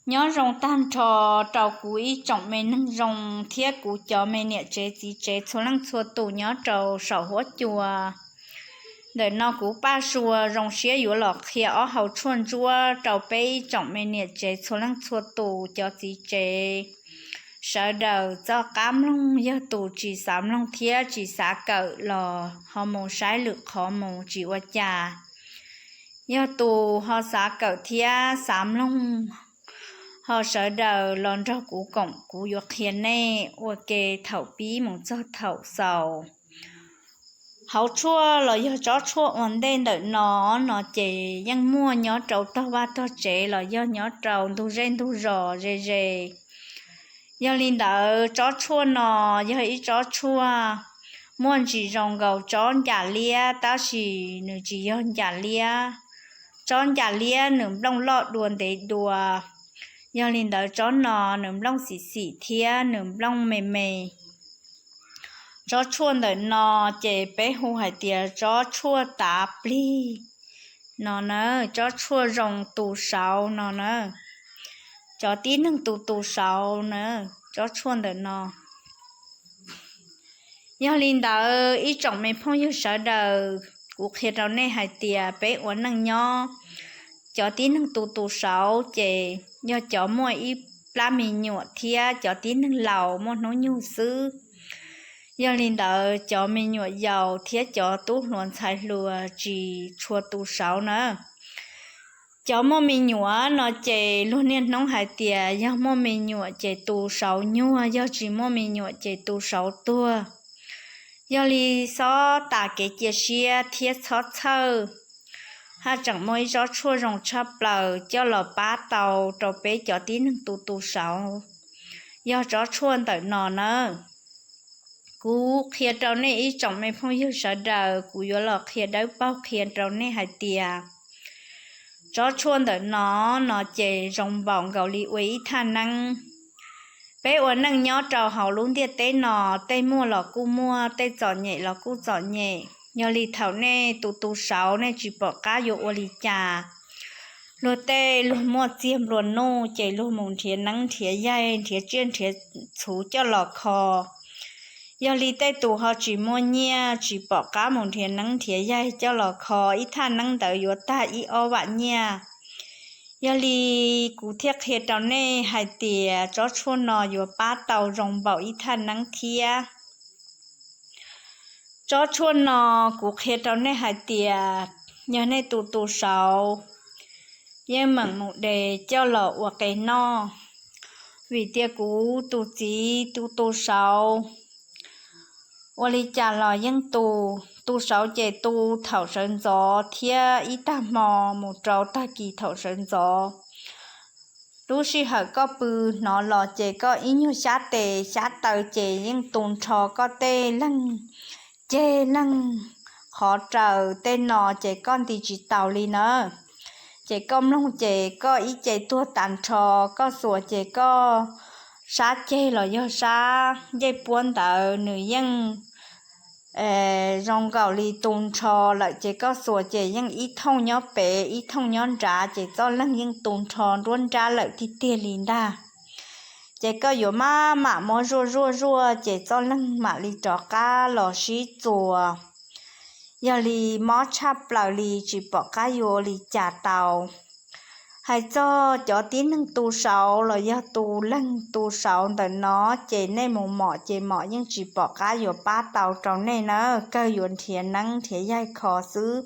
Nyob zoo tag nrho rau kuv ib tsoom me neeg zoo thiab kuv cov me niam tsev txiv tsev txhua leej txhua tus nyob rau saum huab cua. Ntawm no kuv Paj Sua zoo siab yuav los qhia ob hau tshuaj ntsuab rau peb ib tsoom me niam tsev txhua leej txhua tus cov txiv tsev sawv daws txoj qab mloog. Yog tus tsis xav mloog thiab tsis xav kawm los ho mus saib lwm qhov mus tsis ua cas. Yog tus ho xav kawm thiab xav mloog, ho sawv daws los nrog kuv koom kuv yuav qhia nej ua ke thaum pib mus txog thaum xaus. Hauv tshuaj los yog tsob tshuaj ua ntej ntawm no, no ces yeej muaj nyob rau tog vaj tog tsev los yog nyob rau ntug zej ntug zos ze ze. Yog li ntawd tsob tshuaj no yog ib tsob tshuaj muaj ntsis zoo nkaus tsob ncas liab tab sis nws tsis yog ncas liab. Tsob ncas liab nws nplooj loj dua ntev dua, yog li ntawd tsob no nws nplooj xim xim thiab nws nplooj me me. Tsob tshuaj ntawm no ces peb hu hais tias tsob tshuaj tav plig no na, tsob tshuaj zoo tu saud no na, cov tib neeg tu tu saud na, tsob tshuaj ntawm no. Yog li ntawd ib tsoom me phooj ywg sawv daws, kuv qhia rau nej hais tias peb ua neej nyob, cov tib neeg tu tu saud ces yog cov muaj ib plab me nyuam thiab cov tib neeg laus muaj hnub nyoog xwb. Yog li ntawd cov me nyuam yaus thiab cov tub hluas ntxhais hluas tsis tshua tu saud na. Cov muaj me nyuam no ces luag niaj hnub hais tias yog muaj me nyuam ces tu saud nyuag, yog tsis muaj me nyuam ces tu saud tuag. Yog li xob tas kev cia siab thiab txhob txhawj, haj tseem muaj ib tsob tshuaj zoo tshaj plaws coj los pab tau rau peb cov tib neeg tu tu saud, yog tsob tshuaj ntawm no na. Kuv qhia rau nej ib tsoom me phooj ywg sawv daws, kuv yuav los qhia dawb paug qhia rau nej hais tias tsob tshuaj ntawm no, no ces zoo npaum nkaus li ua ib thaj neeb. Peb ua neej nyob rau hauv lub ntiaj teb no, tej muaj los kuj muaj, tej txom nyem los kuj txom nyem. Yog li thaum nej tu tu saud nej tsis pom qab yuav ua li cas. Luag tej luag muaj txiag nplua nuj ces luag mus nrhiav neeb nrhiav yaig, nrhiav tsiaj nrhiav txhu coj los kho. Yog li tej tus ho tsis muaj nyiaj, tsis pom qab mus nrhiav neeb nrhiav yaig coj los kho, ib thaj neeb ntawd yuav tag ib ob vam nyiaj. Yog li kuv thiaj qhia rau nej hais tias tsob tshuaj no yuav pab tau zoo npaum ib thaj neeb thiab. Tsob tshuaj no kuv qhia rau nej hais tias yog nej tu tu saud, yeej meem mus de coj los ua qe noj. Vim tias kuv tus txiv tu tu saud, ua li cas los yeej tu, tu saud ces tu thaum sawv ntxov thiab ib tag hmo mus rau tag kis thaum sawv ntxov. Lub sij hawm koj pw hnov los ces koj ib nyuag xyab tes xyab taw ces yeej tu nrho koj tej leeg ceg leeg qhov raws tej no ces koj nti tsis taus li na. Ces koj mloog ces koj ib ce tuag tag nrho, koj xuas ces koj sab ceg los yog sab ncej puab ntawd nws yeej zoo nkaus li tu nrho lawm ces koj xuas ces yeej ib thooj nyob pem ib thooj nyob nrad ces txoj leeg yeej tu nrho nruab nrab lawm tiag tiag li ntag. Ces koj yuav maj mam muab zuaj zuaj zuaj ces txoj leeg mam li rov qab los sib txuas. Yog li mob tshaj plaws li tsis pom qab yuav ua li cas tau. Hais txog cov tib neeg tu saud los yog tus leeg tu saud ntawm no ces nej mus mom ces mom yeej tsis pom qab yuav pab tau rau nej na, kawg yuav nrhiav neeb nrhiav yaig kho xwb.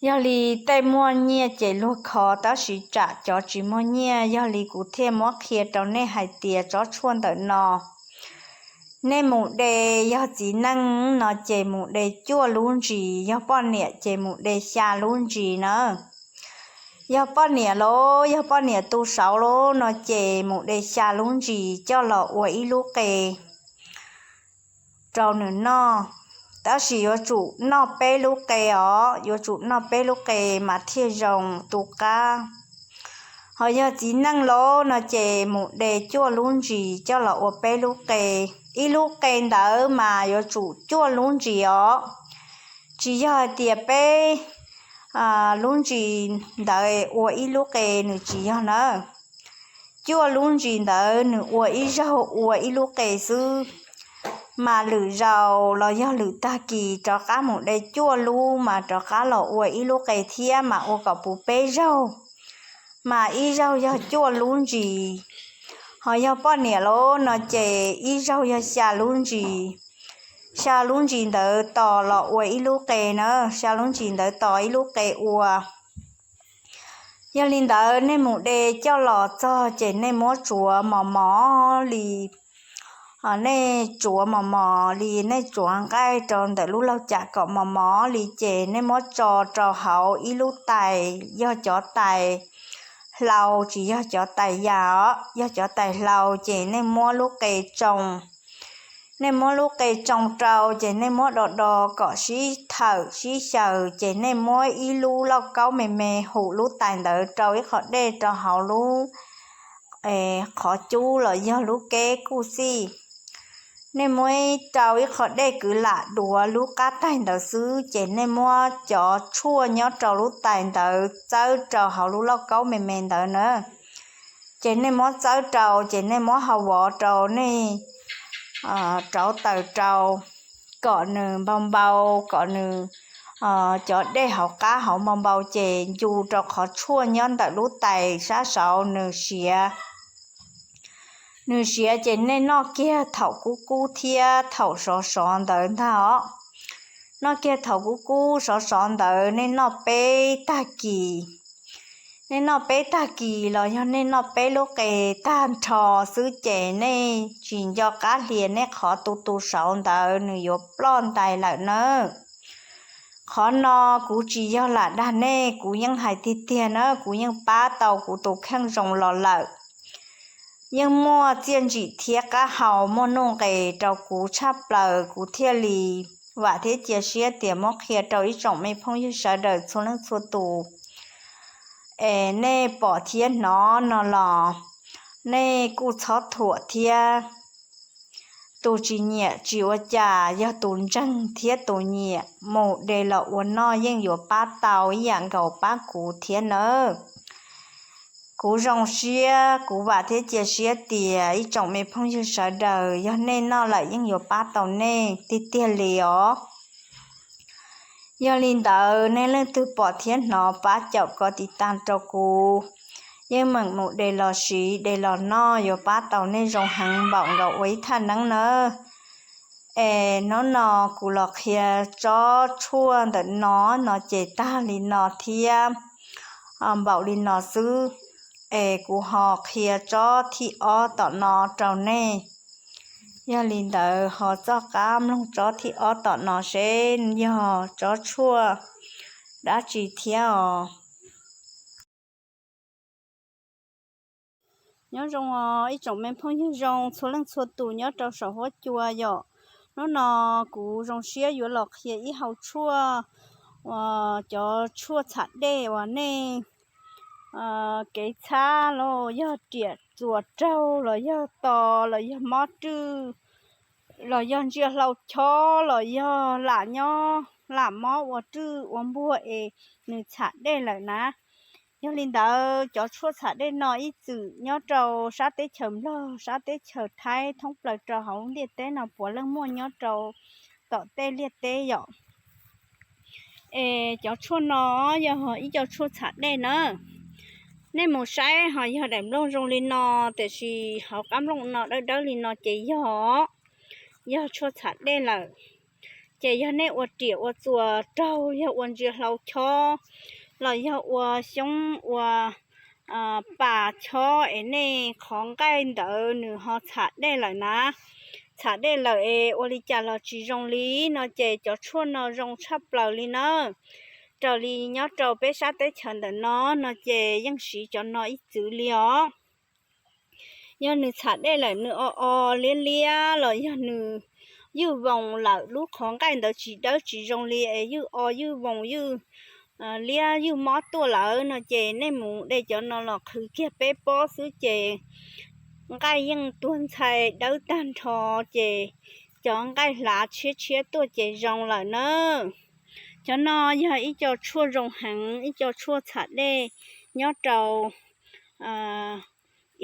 Yog li tej muaj nyiaj ces luag kho tab sis tsam cov tsis muaj nyiaj, yog li kuv thiaj muab qhia rau nej hais tias tsob tshuaj ntawm no nej mus de, yog txiv neej no ces mus de cuaj lub ntsis, yog poj niam ces mus de xya lub ntsis na. Yog poj niam los yog poj niam tu saud los no ces mus de xya lub ntsis coj los ua ib lub qe rau nws noj. Tab sis yuav tsum noj peb lub qe os, yuav tsum noj peb lub qe mas thiaj zoo tu qab. Ho yog txiv neej los no ces mus de cuaj lub ntsis coj los ua peb lub qe. Ib lub qe ntawd mas yuav tsum cuaj lub ntsis os. Tsis yog hais tias peb lub ntsis ntawd ua ib lub qe nws tsis yog nawb. Cuaj lub ntsis ntawd nws ua ib zaug ua ib lub qe xwb, mas lwm zaus los yog lwm tag kis rov qab mus de cuaj lub mas rov qab los ua ib lub qe thiab mas ua kom puv peb zaug, mas ib zaug yog cuaj lub ntsis. Ho yog poj niam lawm no ces ib zaug yog xya lub ntsis. Xya lub ntsis ntawd tos los ua ib lub qe na, xya lub ntsis ntawd tos ib lub qe ua. Yog li ntawd nej mus de coj los txog ces nej muab tsuav mos mos li, nej tsuav mos mos li, nej tsuav nqaij rau ntawm lub laug cam kom mos mos li ces nej muab tso rau hauv ib lub tais, yog cov tais hlau tsis yog cov tais yas os, yog cov tais hlau ces nej muab lub qe tsoo. Nej muab lub qe tsoo rau ces nej muab do do kom sib thawm sib xyaws ces nej muab ib lub lauj kaub me me hum lub tais ntawd rau ib qho dej rau hauv lub qhov cub los yog lub keb kuj xij. Nej muab rau ib qho dej kwv lam duav lub qab tais ntawd xwb ces nej muab cov tshuaj nyob rau lub tais ntawd txawb rau hauv lub lauj kaub me me ntawd na. Ces nej muab txawb rau ces nej muab hau vov rau nej rauv taws rau kom nws npau npau, kom nws cov dej hauv qab hauv npau npau ces ncu rau qhov tshuaj nyob ntawm lub tais sab saud nws siav. Nws siav ces nej noj kiag thaum kub kub thiab thaum sov sov ntawd ntag os. Noj kiag thaum kub kub sov sov ntawd nej noj peb tag kis. Nej noj peb tag kis los yog nej noj peb lub qe tag nrho xwb ces nej tsis nco qab hlias nej qhov tu tu saud ntawd nws yuav ploj ntais lawm nawb. Qhov no kuv tsis yog lam dag nej, kuv yeej hais tiag tiag na, kuv yeej pab tau kuv tus kheej zoo los lawm. Yeej muaj txiaj ntsim thiab qab hau muaj nuj nqis rau kuv tshaj plaws kuv thiaj li vam thiab cia siab tias muab qhia rau ib tsoom me phooj ywg sawv daws txhua leej txhua tus. Es nej pom thiab hnov no los nej kuj txhob thuam thiab. Tus tsis nyiam tsis ua cas, yog tus ntseeg thiab tus nyiam mus de los ua noj yeej yuav pab tau ib yam nkaus pab kuv thiab nawb. Kuv zoo siab, kuv vam thiab cia siab tias ib tsoom me phooj ywg sawv daws yog nej noj lawm yeej yuav pab tau nej tiag tiag li os. Yog li ntawd nej leej twg pom thiab hnov pab caum kom tiv tas rau kuv, yeej meem mus de los siv de los noj yuav pab tau nej zoo heev npaum nkaus ua ib thaj neeb nawb. Es hnub no kuv los qhia tsob tshuaj ntawm no no ces tag li no thiab npaum li no xwb. Es kuv ho qhia tsob thib ob tom no rau nej. Yog li ntawd ho txoj qab mloog tsob thib ob tom no seb yog tsob tshuaj dab tsi thiab os. Nyob zoo os ib tsoom me phooj ywg zoo txhua leej txhua tus nyob rau saum huab cua yom. Hnub no kuv zoo siab yuav los qhia ib hau tshuaj, cov tshuaj txham dej uas nej kev txhab los yog riam txuas raug los yog to los yog mob rwj los yog ntsia hlau chob los yog lam nyob lam mob ua rwj ua npuag es nws txham dej lawm na. Yog li ntawd cov tshuaj txham dej no ib txwm nyob rau sab teb chaws Nplog sab teb chaws Thaib thoob plaws rau hauv ntiaj teb no puav leej muaj nyob rau tom tej liaj teb yom. Es cov tshuaj no yog ib co tshuaj txham dej na. Nej mus saib ho yog daim nplooj zoo li no, tiam sis hauv qab nplooj no dawb dawb li no ces yog, yog tshuaj txham dej lawm. Ces yog nej ua riam ua txuas raug, yog ua ntsia hlau chob los yog ua xyoob ua pas chob es nej qhov nqaij ntawd nws ho txham dej lawm na. Txham dej lawm es ua li cas los tsis zoo li no ces cov tshuaj no zoo tshaj plaws li na. Raws li nyob rau peb sab teb chaws ntawm no no ces yeej siv cov no ib txwm li os. Yog nws txham dej lawm nws o o liab liab los yog nws ywj voos lawm, lub qhov nqaij ntawd tsis dawb tsis zoo li es ywj o ywj voos ywj liab ywj mob tuaj lawm no ces nej mus de cov no los qhwv kiag peb pob xwb ces nqaij yeej tuag ntxhais dawb tag nrho ces cov nqaij hlav tshiab tshiab tuaj ces zoo lawm na. Cov no yog ib co tshuaj zoo heev, ib co tshuaj txham dej nyob rau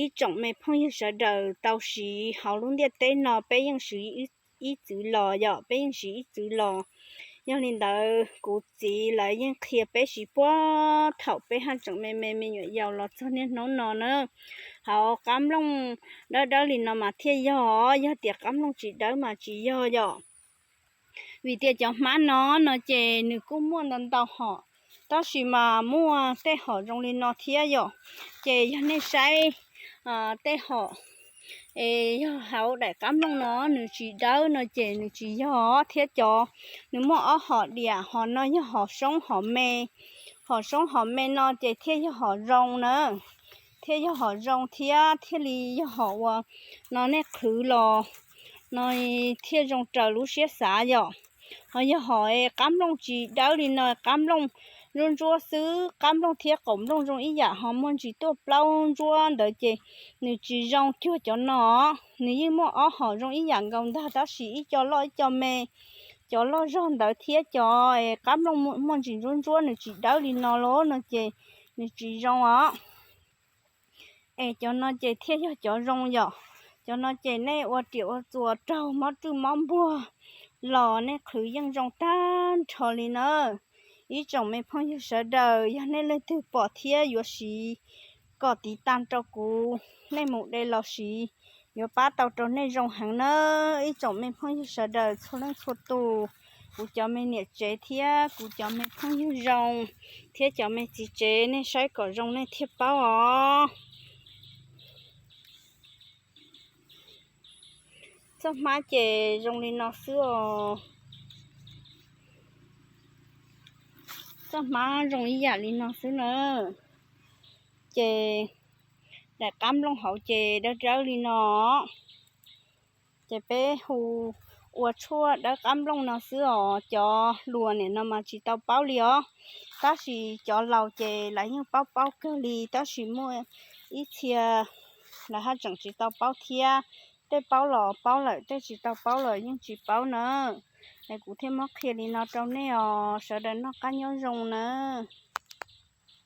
ib tsoom me phooj ywg sawv daws tau siv hauv lub ntiaj teb no peb yeej siv ib txwv los yom, peb yeej siv ib txwv los. Yog li ntawd kuv txiv lawv yeej qhia peb siv puag thaum peb haj tseem me me me nyuam yaus los txog niaj hnub no na. Hauv qab nplooj dawb dawb li no mas thiaj yog, yog tias qab nplooj tsis dawb mas tsis yog yom. Vim tias cov hmab no no ces nws kuj muaj ntau ntau hom, tab sis mas muaj tej hom zoo li no thiab yom. Ces yog nej saib tej hom es yog hauv daim qab nplooj no nws tsis dawb no ces nws tsis yog thiab cov, nws muaj ob hom diam, hom no yog hom soob hom me. Hom soob hom me no ces thiaj yog hom zoo na, thiaj yog hom zoo thiab thiaj li yog hom uas no nej qhwv los no thiaj zoo raws lub siab xav yom. Ho yog hom qab nplooj tsis dawb li no, qab nplooj ntsuab ntsuab xwb, qab nplooj thiab qaum nplooj zoo ib yam ho muaj ntsis tuaj plaub ntsuab ntawd ces nws tsis zoo cuag cov no. Nws yeej muaj ob hom zoo ib yam nkaus ntag tab sis ib co loj ib co me. Cov loj zog ntawd thiab cov qab nplooj muaj ntsis ntsuab ntsuab nws tsis dawb li no los no ces nws tsis zoo os. Es cov no ces thiaj yog cov zoo yom. Cov no ces nej ua riam ua txuas raug mob rwj mob npuag los nej qhwv yeej zoo tag nrho li na. Ib tsoom me phooj ywg sawv daws yog nej leej twg pom thiab yuav siv kom tiv tas rau kuv, nej mus de los siv yuav pab tau rau nej zoo heev na. Ib tsoom me phooj ywg sawv daws txhua leej txhua tus, kuv cov me niam tsev thiab kuv cov me phooj ywg zoo thiab cov me txiv tsev, nej saib kom zoo nej thiaj paub os. Txoj hmab ces zoo li no xwb os. Txoj hmab zoo ib yam li no xwb na. Ces daim qab nplooj hauv ces dawb dawb li no. Ces peb hu ua tshuaj dawb qab nplooj no xwb os. Cov hluas nim no mas tsis tau paub li os, tab sis cov laus ces lawv yeej paub paub kawg li, tab sis muaj ib txhia lawv haj tseem tsis tau paub thiab. Tej paub los paub lawm, tej tsis tau paub los yeej tsis paub na. Es kuv thiaj muab qhia li no rau nej os, sawv daws noj qab nyob zoo nawb.